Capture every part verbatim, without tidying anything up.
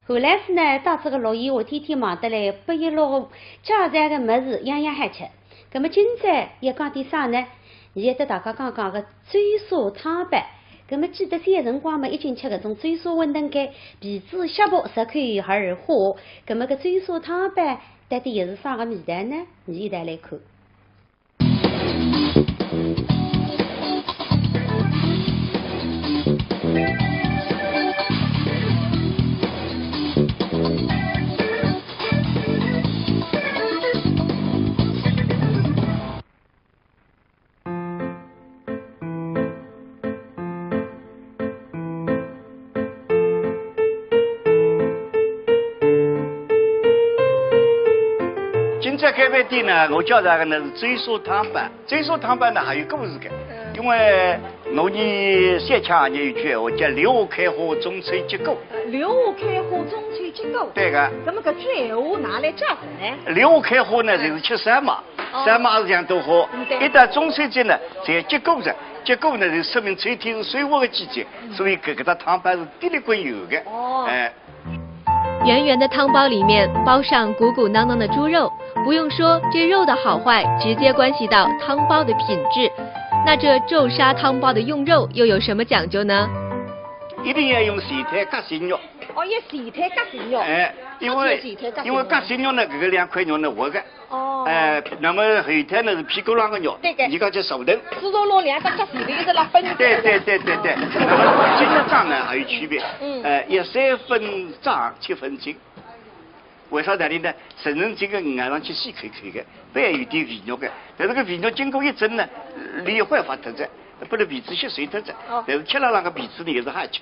韩老师呢，带仔个陆延华天天忙得来，拨伊弄个家常个物事样样好吃。葛末今朝要讲点啥呢？现在搭大家讲讲个周砂汤包。葛末记得小辰光嘛，一径吃搿种周砂馄饨干，皮子削薄，入口而化。葛末搿周砂汤包到底又是啥个味道呢？伲一道来看。 今朝搿爿店呢，我介绍个呢是周砂汤包。周砂汤包呢还有故事个，因为我伲小腔也有句闲话叫“柳下开花，中秋结果”。柳下开花，中秋结果。对个。那么搿句闲话哪来解释呢？柳下开花呢，就是吃山麻，哦。山麻是像朵花，嗯，对。一到中秋节呢，才结果着，结果呢，就说明秋天是收获的季节，所以搿搿只汤包是滴里滚油个。哦。哎。 圆圆的汤包里面包上鼓鼓囊囊的猪肉，不用说，这肉的好坏直接关系到汤包的品质。那这周砂汤包的用肉又有什么讲究呢？一定要用全胎夹心肉。哦，要全胎夹心肉。哎，因为，啊，全胎夹心肉。因为夹心肉呢，搿个两块肉呢，活个。 哦。哎，那么后头呢是屁股浪个肉，对个。伊讲叫手蹬。猪肉弄两只脚前头一直拉分。对对对对对。筋肉张呢还有区别，嗯。哎，要三分张七分紧。为啥道理呢？成人筋个硬上去细口口个，还有点肥肉个，但是搿肥肉经过一蒸呢，里一块发脱仔，拨辣皮子吸收脱仔，哦。但是吃了那个皮子呢也是好吃。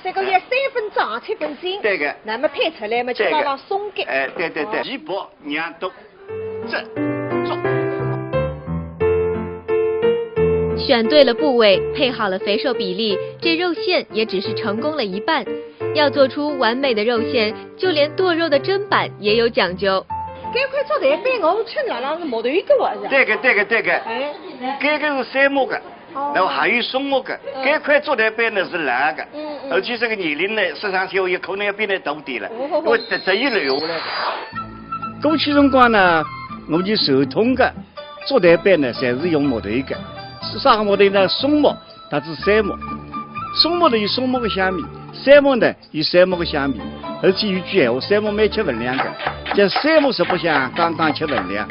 这个要三分张七分紧，对个。那么配出来嘛，就对个。刚刚松紧。哎，对对对，哦。皮薄肉多，这重。选对了部位，配好了肥瘦比例，这肉馅也只是成功了一半。要做出完美的肉馅，就连剁肉的砧板也有讲究。搿块竹台板我吃了，那是木头一个啊，是吧？对个对个对个，哎。搿个是杉木个。 哦。那么还有松木个，嗯。搿块竹台板呢是老个，嗯嗯。而且这个年龄呢，十三岁也可能要比那大点了，哦。因为这，这一流下来的。过去辰光呢，我伲传统个竹台板呢，侪是用木头个，是啥个木头呢？松木，搭仔杉木。松木呢有松木个香味，杉木呢 有杉木个香味，而且有句闲话，杉木蛮吃分量个，叫杉木食百香，刚刚吃分量。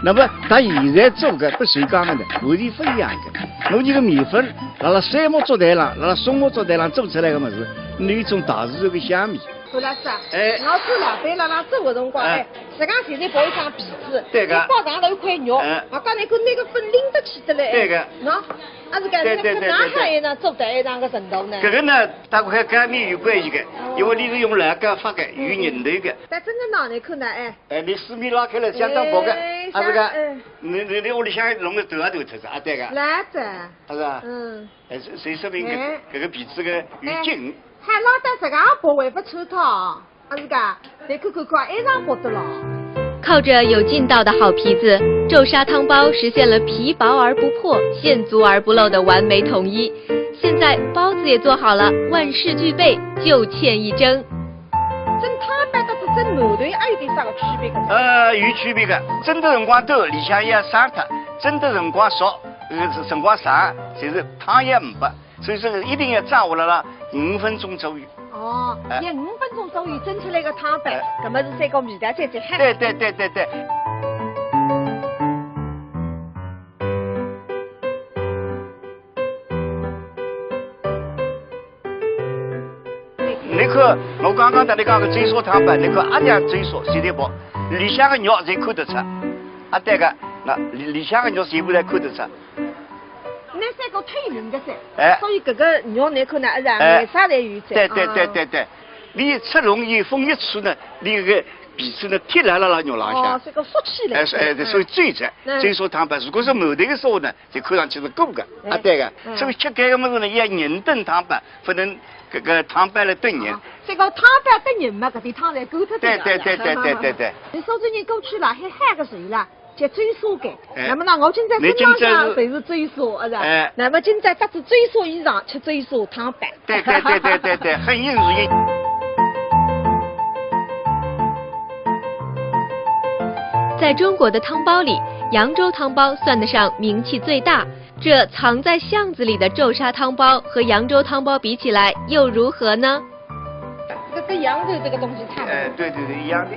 那么，搭现在做个勿锈钢个呢，完全勿一样个。我伲个面粉，辣辣杉木竹台浪，辣辣松木竹台浪做出来个物事，有一种大自然个香味。何老师啊，哎。我看老板辣辣做个辰光，哎。哎，实际上现在包一张皮子，对个。包上头一块肉，哎。啊，刚才跟那个粉拎得起的嘞。对个。喏，啊，是个，对对对对对。那哪还有呢，做到一样个程度呢？搿个呢， 搭搿个糕面有关系个，哦。因为伊是用老糕发个，有人头个。但真个拿来看呢，哎。哎，伊四面拉开来相当薄个，哎，啊，是个，哎。你，你，你屋里向弄个头啊头出子啊，对个。来着。啊，是啊。嗯。哎，所，所以说明搿，哎。搿个皮子个有劲。哎，还拉得实梗薄还勿穿脱。 啊，是个，再看看看，一样薄得了。靠着有劲道的好皮子，周砂汤包实现了皮薄而不破、线足而不漏的完美统一。现在包子也做好了，万事俱备，就欠一蒸。蒸汤包搭蒸馒头还有点啥个区别个？呃，有区别个。蒸个辰光短，里向也生脱；蒸个辰光熟，呃，辰光长，就是汤也没。 所以说一定要掌握了啦，五分钟左右。哦，哎。要五分钟左右蒸出来个汤包，哎。搿么是三个味道最最好。对对对对对。侬看，我刚刚搭侬讲个周砂汤包，侬看阿娘周砂，现在包，里向个肉侪看得出。啊，对个，那里，里向个肉全部侪看得出。 那三个透明个噻，哎。所以搿个肉侬看呢，是啊，哎。颜色侪有噻。对对对对对，啊。伊出笼以后风一吹呢，伊搿个皮子呢贴辣辣辣肉浪向。哦，是个缩起来。哎，是，哎，所以最赞，嗯。周砂汤包，如果是馒头个说呢，就看上去是鼓个，哎。啊，对个。嗯。所以吃搿个物事呢，要人炖汤包，勿能搿个汤包来炖人。哦，这个汤包炖人嘛，搿点汤侪干脱脱了。对对对对对对对。侬苏州人过去了，还喊个谁啦？ 叫周砂个。哎。那么呢，我今朝身浪向侪是周砂，是吧？哎。那么今朝搭仔周砂衣裳，吃周砂汤包。对对对对对对，很应景。在中国的汤包里，扬州汤包算得上名气最大。这藏在巷子里的皱沙汤包和扬州汤包比起来又如何呢？这跟扬州这个东西差不多。哎，对对对，一样的。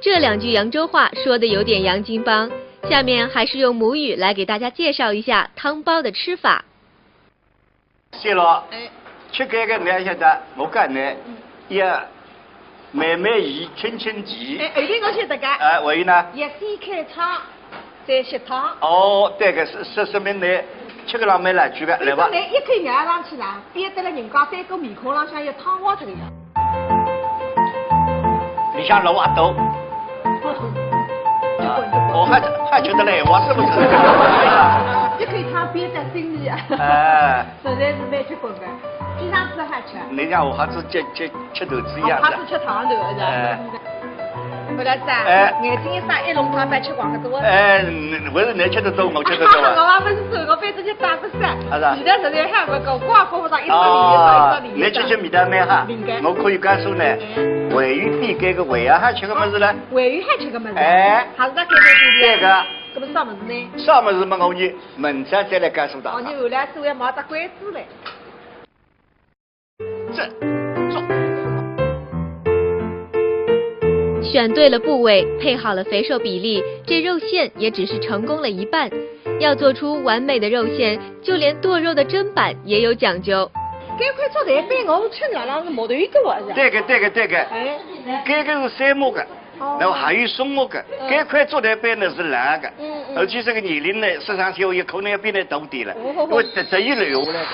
这两句扬州话说的有点洋泾浜，下面还是用母语来给大家介绍一下汤包的吃法。谢了，哎，吃搿个侬晓得，我讲呢，要慢慢移，轻轻移。哎，后头我晓得个，哎，还有呢？要先开汤，再吸汤。哦，对个，是是说明侬吃个浪蛮来句个，来吧你。一口咬上去啦，变得了人家三个面孔浪向有汤花这个样。里向肉也多。就滚就哦，滚。还还吃得来，我是不是？一口汤憋在心里啊，哎，实在是蛮结棍的，非常之好吃。人家我还是吃吃吃豆子一样的。哦，他是吃汤头的。哎回来噻，哎眼睛一眨，一笼汤包吃光个多。哎，我是侬吃得多，我吃得多啊。我也不是说，我反正就打不散。啊是啊味道实在还不够，光顾不上一只梨，一只哦，梨。侬吃吃味道蛮好灵个。我可以告诉侬，还有比搿个还要好吃个物事了。还有还吃个物事？哎还是在开开心心。对个。那么啥物事呢？啥物事嘛，我呢，明朝再来告诉大哦，家你。后来是要卖只关子嘞。这，这。选对了部位，配好了肥瘦比例，这肉馅也只是成功了一半。要做出完美的肉馅，就连剁肉的砧板也有讲究。搿块做台板我吃了，那是木头一个啊，是吧？对个，对个，对个。哎，搿个是山木个，哦然后还有松木个。嗯搿块做台板呢是烂个，嗯嗯而且这个年龄呢，十三岁也可能要比侬大点了，哦因为这这一流下来的。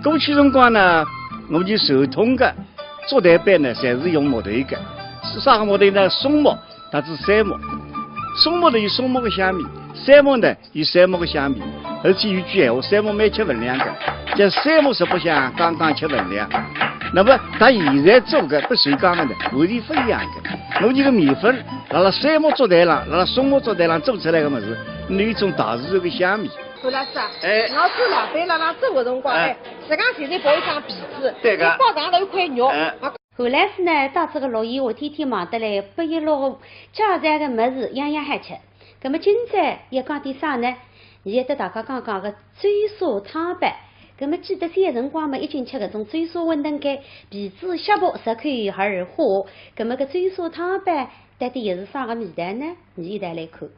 过去辰光呢，我们传统个做台板呢，侪是用木头个，是啥个木头呢？松木，它是山木。松木呢有松木个香味，山木呢有山木个香味，而且有句闲话，山木蛮吃分量个，叫山木食不香，刚刚吃分量。那么，它现在做个，不锈钢个呢，完全不一样个。我搿个面粉，辣辣山木做台浪，辣辣松木做台浪做出来个物事，有一种大自然个香味。何老师啊，哎我看老板辣辣做个辰光，哎哎，实际上现在包一张被子，对个还包上头一块肉，哎啊何老师呢，到这个洛阳，我天天忙得来，拨伊落家常个物事样样好吃。葛么今朝要讲点啥呢？现在搭大家讲讲个周沙汤包。葛么记得小辰光嘛，一径吃搿种周沙馄饨干，皮子削薄，入口而化。葛么搿周沙汤包到底又是啥个味道呢？伲一道来看。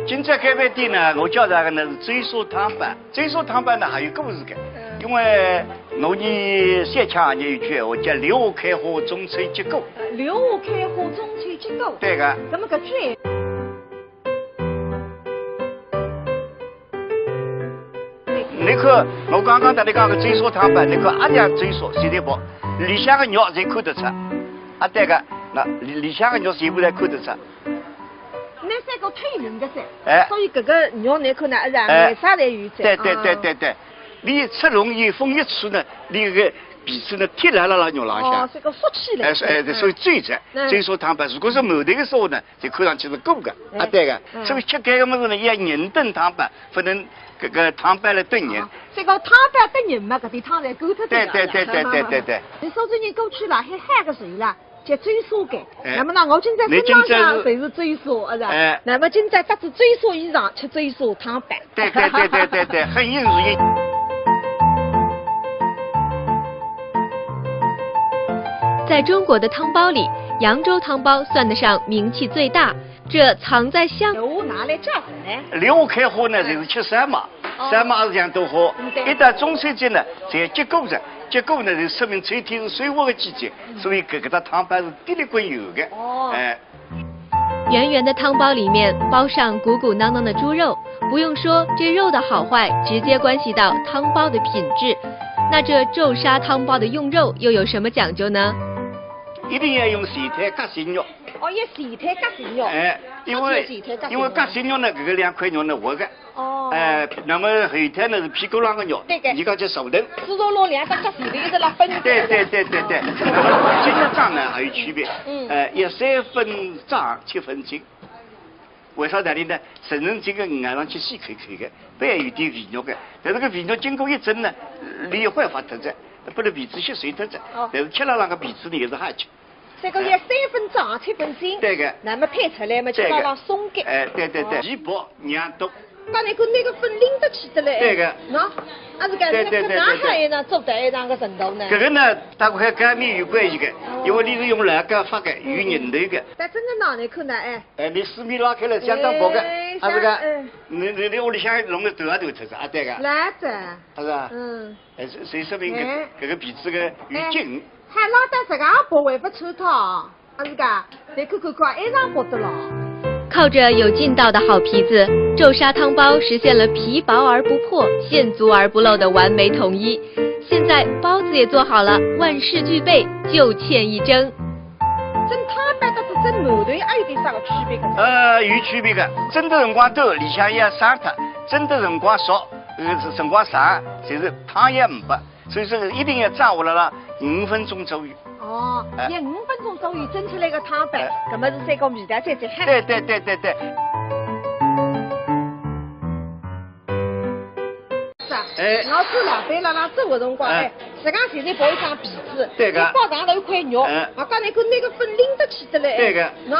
今朝搿爿店呢，我介绍个呢是周沙汤包。周沙汤包呢还有故事个，因为我伲小腔也有句闲话叫“柳下开花，中秋结果”。柳下开花，中秋结果。对个。那么搿句，侬看，我刚刚搭侬讲个周沙汤包，侬看阿像周沙，现在包，里向个肉侪看得出。啊，对个，那里里向个肉全部侪看得出。那三个透明个噻，哎所以搿个肉侬看呢，哎呀，哎颜色侪有噻。对对对啊。对对，侬一出笼，伊风一吹呢，侬个皮子呢贴辣辣辣肉浪哦向，。是个缩起来。哎，是哎，所以最赞。嗯周沙汤包，如果是馒头个说呢，就看上去是过个，哎啊，对个。嗯所以吃搿个物事呢，要人炖汤包，勿能搿个汤包来炖人。哦，这个汤包炖人嘛，搿点汤侪勾脱对脱的。对对对对对对。侬苏州人过去了，还喊个谁啦？叫周沙个。哎那么呢，我今朝身浪向侪是周沙，是吧？哎那么今朝搭仔周沙衣裳，吃周沙汤包。对对对对对对，很硬是硬。在中国的汤包里，扬州汤包算得上名气最大。这藏在巷闲话哪来讲呢？柳下开花呢，就是吃山麻，哦山麻是像朵花嗯，对。一到中秋节呢，就要结果了，结果呢，就说明秋天是收获的季节，所以搿个搭汤包是滴里滚油的。哦哎，圆圆的汤包里面包上鼓鼓囊囊的猪肉，不用说，这肉的好坏直接关系到汤包的品质。那这周沙汤包的用肉又有什么讲究呢？一定要用前腿夹心肉。哦，要前腿夹心肉。哎，因为，啊，前腿夹心肉。因为夹心肉呢，搿个两块肉呢，活个。哦。哎，那么后腿呢，是屁股浪个肉，对个。伊讲叫手蹬。猪肉弄两只脚前头一直辣奔。对，对，对，对，对。筋肉张呢，还有区别。嗯。哎，要三分张，七分紧。 为啥道理呢？成人这个牙上去细口口个，不要有点肥肉个。但是个肥肉经过一蒸呢，里一块发脱仔，不能皮子吸水脱仔。哦。但是吃了那个皮子呢，也是好吃。这个要三分张，七分紧。对个。那么配出来嘛，就对个。刚刚松开。哎，对对对，哦。皮薄，娘多。刚才跟那个粉拎得起的嘞。对个。喏，啊，是个，对对对对对。那个哪还有呢，做到那个程度呢？这个呢，大概跟面有关系个，哦。因为你是用老膏发个，有韧头个。但真的拿来看呢，哎。 哎，你四面拉开了，相当薄个，哎，啊，这个，像，哎。你，你，你屋里向弄个头啊头出是啊，对个。来着。啊，是啊。嗯。哎，所，所以说明搿，哎。搿个皮子个有劲。哎，还拉到这个阿婆还不出套，啊，是个，你看看看，一样薄的了。靠着有劲道的好皮子，皱沙汤包实现了皮薄而不破、线足而不漏的完美统一。现在包子也做好了，万事俱备，就欠一蒸。 蒸汤包搭是蒸馒头还有点啥个区别个？呃，有区别个。蒸的辰光多，里向也要生脱；蒸的辰光少，呃，辰光长，就是汤也没。所以说一定要掌握了啦，五分钟左右。哦，哎。要五分钟左右蒸出来个汤包，哎。搿么是三个味道最最好。对对对对对。 是啊，哎。老师老板辣辣做个辰光，哎。哎，实际上现在包一张皮子，对个。一包上头一块肉，哎。啊，刚才跟那个粉拎得起的嘞，对个。喏，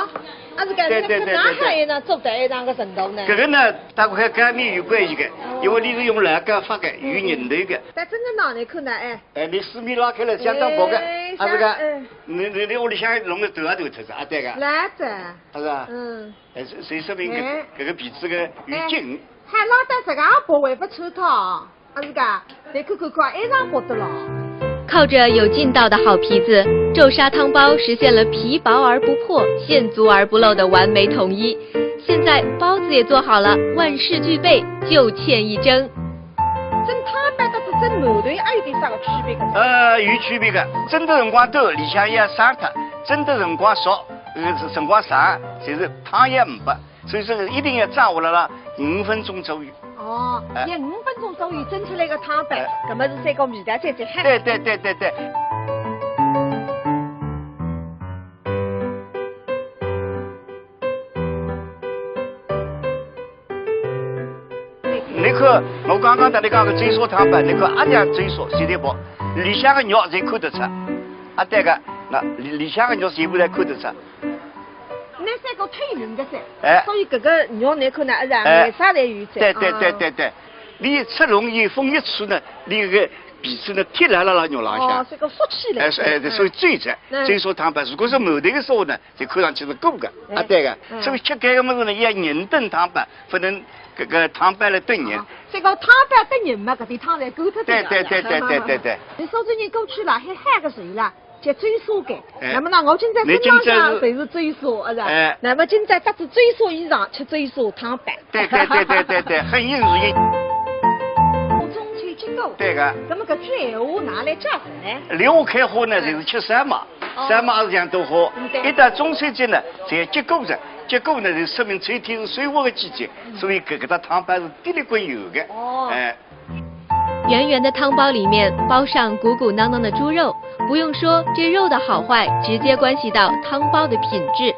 啊，是个，对对对对对。那个哪还有呢，做到一样个程度呢？搿个呢，大概跟面有关系个，哦。因为你是用老膏发个，有韧头个。但真的拿来看呢，哎。哎，你四面拉开了，相当薄个，哎，啊，是个，像，哎。你，你，你屋里向弄个头啊头出是啊，对个。来着。啊，是啊。嗯。 哎，所，所以说明搿，哎。搿个皮子个有劲。哎，还拉到这个阿婆还不出套，啊，是个，你看看看，一样薄的了。靠着有劲道的好皮子，皱沙汤包实现了皮薄而不破、线足而不漏的完美统一。现在包子也做好了，万事俱备，就欠一蒸。蒸汤包搭是蒸馒头还有点啥个区别个？呃，有区别个。蒸的辰光多，里向也要生脱；蒸的辰光少， 呃，辰光长，就是汤也没，所以说一定要掌握了啦，五分钟左右。哦，哎。要五分钟左右蒸出来个汤包，哎。搿么是三个味道最最好。对对对对对。你看，我刚刚搭你讲个蒸熟汤包，你看阿娘蒸熟，现在薄，里向个肉侪看得出。啊，对个，那里，里向个肉全部侪看得出。 那三个透明个噻，哎。所以搿个肉难看呢，是啊，哎。颜色侪有噻。对对对对对，啊。你一出笼以后风一吹呢，你搿个皮子呢贴辣辣辣肉浪向。哦，这个缩起来。哎，是，哎，嗯。所以最着，嗯。蒸熟汤包，如果是馒头个时候呢，就看上去是鼓个，哎。啊，对个。嗯。所以吃搿个物事呢，要人炖汤包，不能搿个汤包来炖人。哦，这个汤包炖人嘛，搿点汤侪勾脱脱了。对对对对对对对。你说最近过去了，还海个水了。 叫蒸熟个。哎。那么呢，我今朝身浪向侪是蒸熟，是吧？哎。那么今朝搭仔蒸熟衣裳，吃蒸熟汤包。对对对对对对，很应时宜。中秋节过，对个。那么搿句闲话哪来解释呢？六月开花呢，就是吃烧卖，哦。烧卖也是像朵花。嗯，对。一到中秋节呢，就要结果哉，结果呢，就说明秋天是收获的季节，嗯。所以搿，搿搭汤包是滴里滚油个。哦。哎。 圆圆的汤包里面包上鼓鼓囊囊的猪肉，不用说，这肉的好坏直接关系到汤包的品质。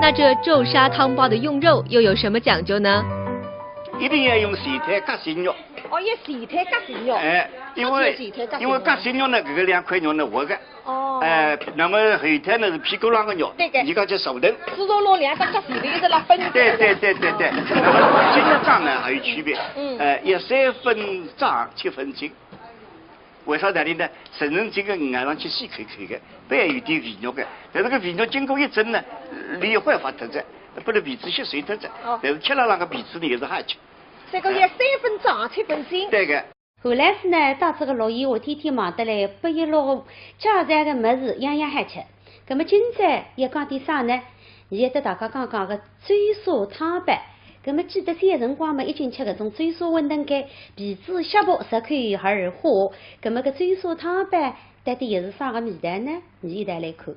那这皱沙汤包的用肉又有什么讲究呢？一定要用前腿夹心肉。哦，要前腿夹心肉。哎，因为，哦，前腿夹心肉。因为夹心肉呢，搿个两块肉呢，活个。 哦。哎，那么后头呢是屁股浪个肉，对个。伊讲叫手蹬。猪肉弄两只脚前头一直辣奔。对对对对对，那么筋肉张呢还有区别，嗯。哎，要三分张七分紧。为啥道理呢？成人这个咬上去细口口个，不要有点肥肉个，但是个肥肉经过一蒸呢，里一块发脱仔，不能皮子吸水脱仔，哦。但是吃了那个皮子呢也是好吃。这个要三分张七分紧。对个。 韩老师呢，到这个六月，我天天忙得来，不亦乐乎，介绍个物事样样好吃。葛么今朝要讲点啥呢？现在搭大家讲讲个蒸熟汤包。葛么记得小辰光嘛，一径吃搿种蒸熟馄饨干，皮子削薄，入口而化。葛么搿蒸熟汤包到底又是啥个味道呢？伲一道来看。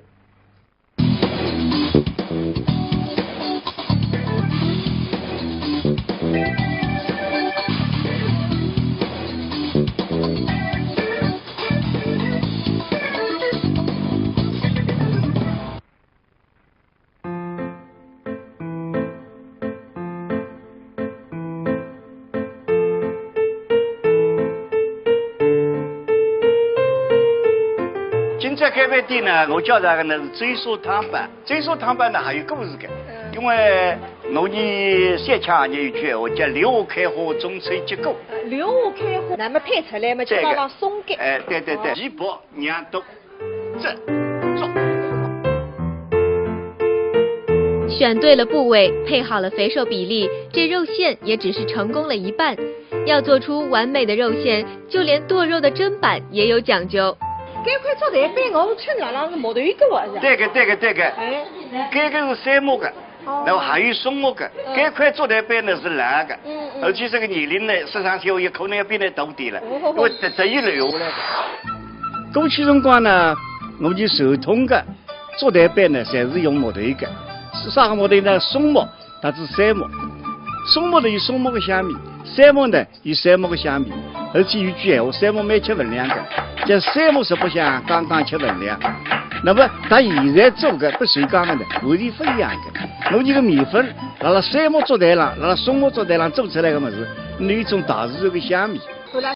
今朝搿爿店呢，我介绍个呢是周砂汤包。周砂汤包呢还有故事个，因为我伲三腔也有句闲话叫“柳下开花中秋节过”。柳下开花，那么配出来嘛，就对个。让它松开。哎，对对对，皮薄娘多，这种。选对了部位，配好了肥瘦比例，这肉馅也只是成功了一半。要做出完美的肉馅，就连剁肉的砧板也有讲究。搿块竹台板我称了，那是木头一个啊，是吧？对个对个对个，哎，搿个是杉木个，哦然后还有松木个，搿块竹台板呢是老个，嗯嗯而且这个年龄呢，十上岁也可能要比侬大点了，哦因为这这一流下来的。过去辰光呢，我们传统个竹台板呢，侪是用木头个，是啥个木头呢？松木，它是杉木。松木呢有松木个香味，杉木呢有杉木个香味，而且有句闲话，杉木蛮吃分量个，叫杉木食百香，刚刚吃分量。那么它现在做个，拨谁讲个呢？完全勿一样个。我伲个面粉，辣辣杉木竹台浪，辣辣松木竹台浪做出来个物事，有一种大自然个香味。